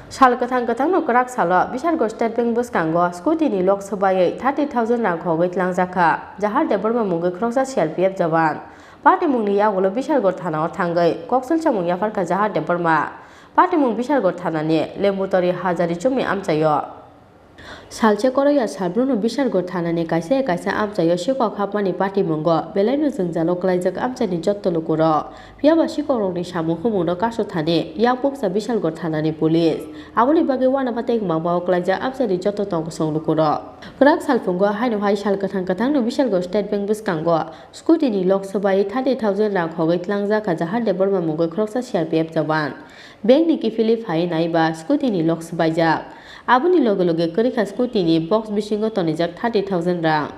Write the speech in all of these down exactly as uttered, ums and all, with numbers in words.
Sal kwthang kwthangno kwrak salo Bishargor State Bank bwskango scooty ni lok swbaiwi thirty thousand rang khogwi tlangjak kha Jahar Debbarma mungwi khoroksa C R P F jawan. Patimungni yagulo Bishargor thanao thangwi koksil chamung yapharkha Jahar Debbarma. Patimung Bishargor thanani Lembutori Hajari chumui amchaio. Salse koroya salbrumno Bishargor thanani kaisa kaisa amchaio sikok hapmani patimungo belaino jwngjalo klaijak amchaini jotto lukurok. Phiyaba sikokrokni samung humungno kasu thani yakbukcha Bishargor thanani police. Aboni bagwi uanama tei kwmangmao klaijak amchaini jotto tongkosong lukurok. Kwrak salphungo haino hai sal kwthang kwthangno Bishargor State Bank bwskango scooty ni lok swbai thirty thousand rang khogwi tlangjak kha Jahar Debbarma mungwi khoroksa C R P F jawan. Bank ni kiphilwi phaiwi naiba scooty ni lok swbaijak. Aboni loge loge kwrwi kha scooty ni box bisingo tonijak thirty thousand rang.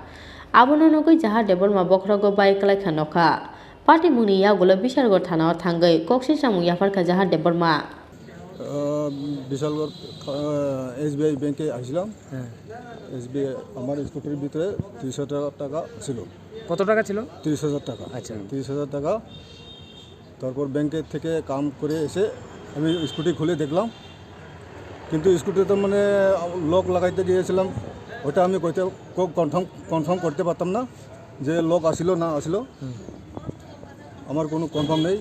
Abono nugwi Jahar Debbarma bokhorogo bai kwlai kha nokha. Patimungni yagulo Bishargor thanao thangwi koksil chamung yapharkha Jahar Debbarma. Ah, Bishalgarh, আহ, SBI ব্যাংকে আসছিলাম। হ্যাঁ। এসবিআই আমার স্কুটির ভিতরে তিরিশ হাজার টাকা ছিল। কত টাকা ছিল? তিরিশ হাজার টাকা। আচ্ছা। তিরিশ হাজার টাকা। তারপর ব্যাংকের থেকে কাম করে এসে আমি স্কুটি খুলে দেখলাম, কিন্তু স্কুটি তো মানে লক লাগাইতে গিয়েছিলাম, ওটা আমি কইতে কনফার্ম কনফার্ম করতে পারতাম না যে লক আসিল না আসিল। হুম। আমার কোনো কনফার্ম নেই।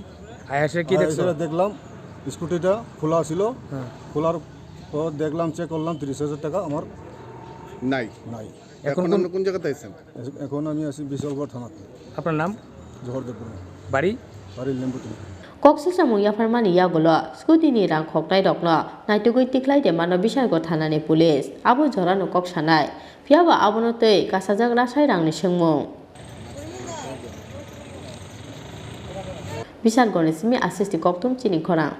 আয়া এসে কি আর দেখছো? এসে দেখলাম স্কুটিটা খোলা ছিল। হ্যাঁ। খোলার পর দেখলাম, চেক করলাম, তিরিশ হাজার টাকা আমার নাই। নাই। এখন এখন কোন আপনি কোন জায়গাতে আছেন? এস-, এখন আমি আছি বিশালগড় থানাতে। আপনার নাম? জহর দেববর্মা। বাড়ি? বাড়ি লেম্বুতলি। Koksil chamung yapharmani yagulo scooty ni rang khoknai rokno naitugwi tikhlai de mano Bishargor thanani police. Abo jorano kok sanai. Phiyaba abono tei kasajak rasai rangni swngmung. Bishargorni simi Ashish ni kokthum chini khorang.